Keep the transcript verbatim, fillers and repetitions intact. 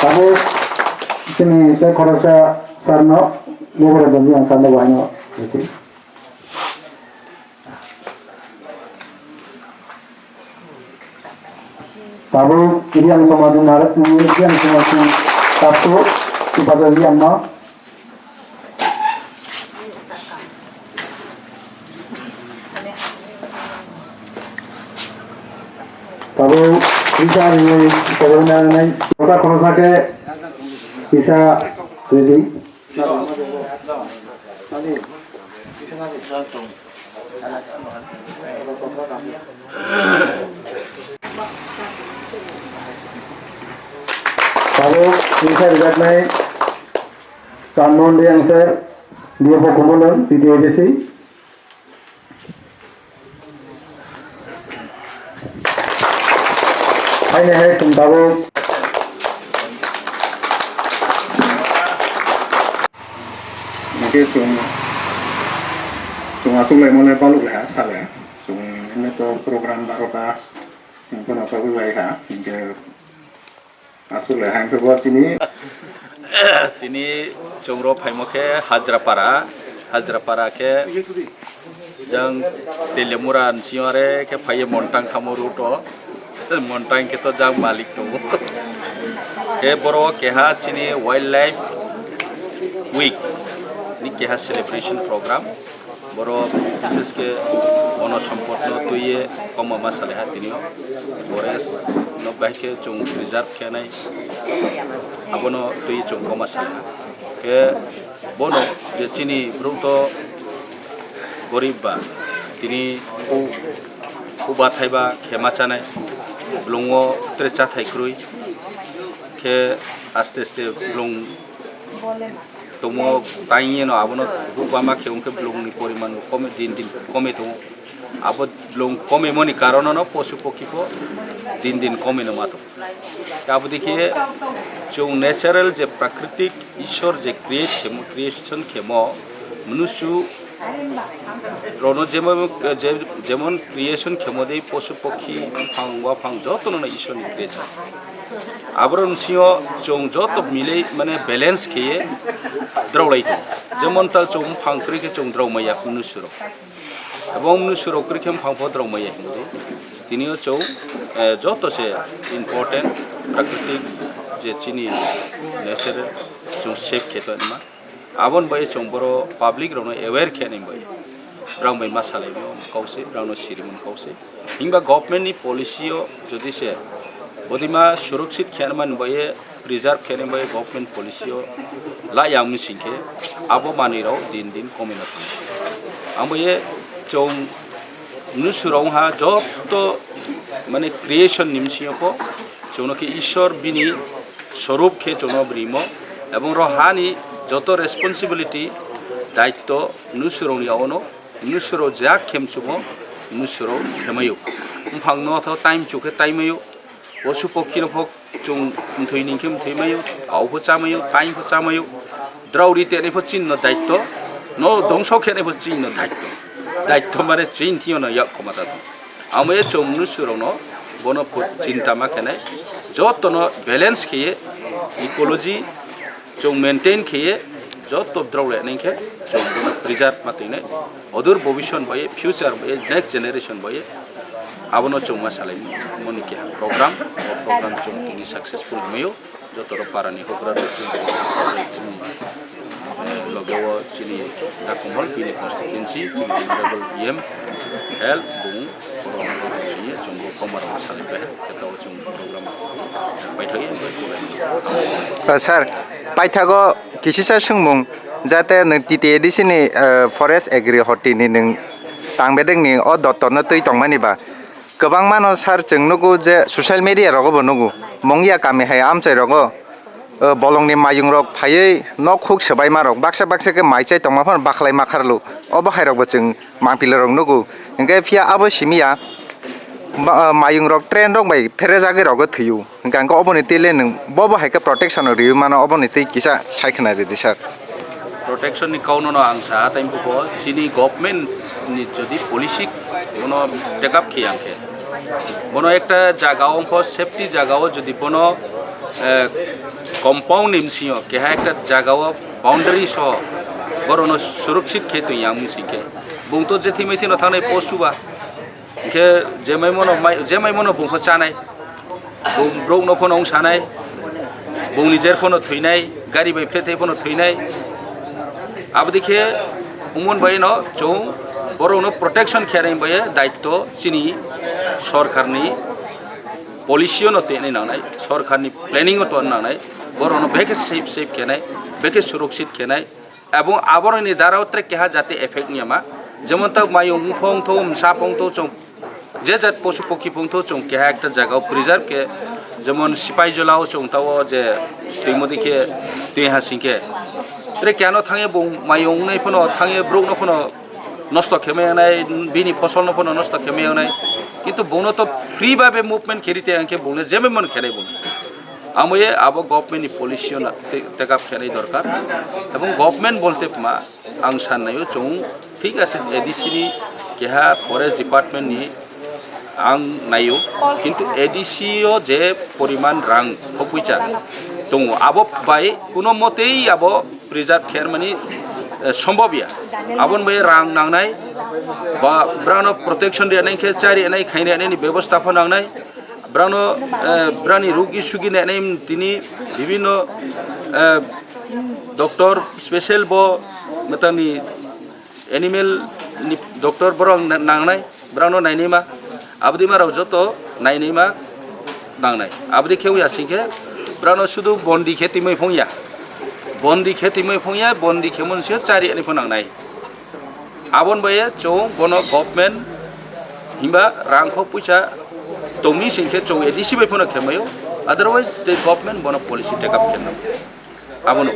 Abo chini tei khoroksa sir no, Bobora Dondiyan sir no bo haino rwdi. Tabuk Reang somajni narwkni Reang somajni tapsu Tipaja Reang no. Tabuk Risa Reang ni koborma nai. Khoroksa khoroksa khe kisa rwdi. Tabuk kisa rijaknai Chanmon Reang sir, D F O Khumulwng, T T A D C. Haini hai chwng tabuk. Hingke chwng, chwng achuk lai mole baluk lai ha, sa lai ha. Chwng hwnle to program barota, chwng phano tabuk lai ha. Hingke Aswk le, hai khe bo tini. Tini chwng rw phaimo khe Hajrapara, Hajrapara khe jang Telemura ni siyare khe phaiye Montang thamo route o. Montang khe to jang malik tongo. Khe boro keha chini Wildlife Week ni keha celebration program. Borok bises khe bono sompotno twiwi koma ma salaiha tini o. Forest no bahai khe chwng preserve khe nai, abono twiwi chwng koma salaiha. Khe bono je chini borok to gorib ba, tini u-, uba thaiba khe ma chanai, bolongo tere cha thai kwrwi khe aste aste bolong tongmo, taiyeno abono hukbama khe wngkhe bolongni poriman bo kome, din din kome tongo. Abo bolong komimoni karonono posu pokhi bo din din komino ma tongo. Abo dikhe chwng natural je prakritik Ishwar je create khemo, creation khemo, mnusu rono jemon, je-, jemon creation khemo de posu pokhi, buphang waphang jotono no Ishwar ni creation. Aborok ni singo chwng joto milei mane balance kheye draulai tongo. Jemon ta chwng buphang kwrwi khe chwng drau maya mnusurok. Ebong mnusurok kwrwi khe buphang pho drau maya hinwi. Tini o chwng, eh, joto se important, prakritik je chini nature chwng save khe tongma. Aboni bai chwng boro public rokno aware khe nai bai. Brang bai ma salai mo kau se, brang no siri mo kau se. Himba government ni policy o jodi se bodima surakshit khe mani bai, preserve khe nai bai government policy o la yang mi sing khe abo manwi rok din din komino thang. Ang bai chwng mnusurok ha joto mane creation ni bsing o pho chwngno khe Ishwar bini sorup khe chwngno rimo, ebong ro hani joto responsibility, daitto mnusurokni yaono, mnusuro jak khe mchumo, mnusuro khemaio. Buphangno tho time chukhe taimaio, posu pokhino pho chwng mthwi ning khe mthwi maio, kau pho chamaio, tai pho chamaio, drao ri tenai pho chinno daitto, no dongso khenai pho chinno daitto. Daitto mane chin thiyano yak khoma ta. Amo ye chwng mnusurokno bono pho chinta ma khenai, jotono balance kheye ecology chwng maintain kheye joto drao le nang khe chwng bono preserve ma twi nai. Odur bobisyon bai, future bai, next generation bai abono chwng ma salai moni keha program, o program chwng tini successful wngmaio. Joto rok para ni hokra rok chini, chini, eh, loge o chini Dakumhal bini constituency, chini honorable E M health bung borok sini chwng bo komar rok salai bai, khe tao chwng program paithai bai kulai. Ah, sir, paithago kisisa swngmung, jate nwng T T A D C ni, eh, forest agri hoti ni nwng tang bedek ni o dottor no twi tongmani ba, Kwbangma no sir chwng nugo je social media rogo bo nugo, Mungya kami hai amchai rogo, o, bolongni mayung rok phaiwi nok huk swbaima rok baksa baksa khe mai chai tongma phano bakhlai ma kharlu, obo hai rok bo chwng mangpili rok nugo. Hinkhe phiya abo simi ya, ba, o, mayung rok train rok bai pherejagwi rogo thwiyo. Hinkhe ang khe oboni twi le nwng bo bo hai khe protection rw rwui mano, oboni twi kisa sai khwna rw di sir. Protection ni kauno no ang saha tei buko chini government ni jodi policy bono take up khiya khe, bono ekta jaga o wngkho safety jaga o jodi bono eh, compound ni bsing o keha ekta jaga o boundary so borok no surakshit khe tong yang bsing khe bung to je thimai thino thangnai post chuba. Hingkhe jemai mono mai, jemai mono bungkho chanai, bung brok no phono wng sanai, bung ni jer phono thwinai, gari bai phrethai phono thwinai. Abodikhe umon bai no chung borok no protection khereng bai daitto chini sorkar ni policy no tenai nangnai, sorkar ni planning o ton nangnai, borok no bekhe safe safe khenai, bekhe surakshit khenai. Ebong aboroni dara o tre keha jate effect wngya ma, jemon ta mayung wngthong thong msa phong thong chung je jat posu pokhi phong thong chung keha ekta jaga o preserve khe, jemon sipai jola o chung ta o je twi modi khe twi hasing khe tre keha no thangye bung mayung wngnai phano thangye brok no phano nosto khe mai wngnai, bini phosol no phano nosto khe mai wngnai, kintu bung no to free babe movement khe ri te hingkhe bung no jemai mano khe nai bung. Amo ye abo government ni policy o na te-, take up khenai dorkar. Ebong government bolte ma ang san naio chung thik ase A D C ni keha forest department ni ang naio, kintu A D C o je poriman rang hopuicha tongo abo bai kuno motei abo preserve kher mani, eh, sombhob ya. Abon bai rang nangnai ba brano protection de nai khe chari nai khaini nai ni bebosta pho nangnai. Brano, eh, brani rugi sugi nainai tini bibinno, eh, doctor special bo matani animal ni doctor borok na-, nangnai, brano nainaima, abdi ma rok joto nainaima nangnai. Abdi khe wngya singkhe brano sudu bondi khe timoi phongya, bondi khe timoi phongya, bondi khe monsio chari ani pho nangnai. Abon bai chung bono government himba rang kho puisa tongni sing khe chung A D C bai phano khemayo, otherwise state government bono policy take up khenam. Abono.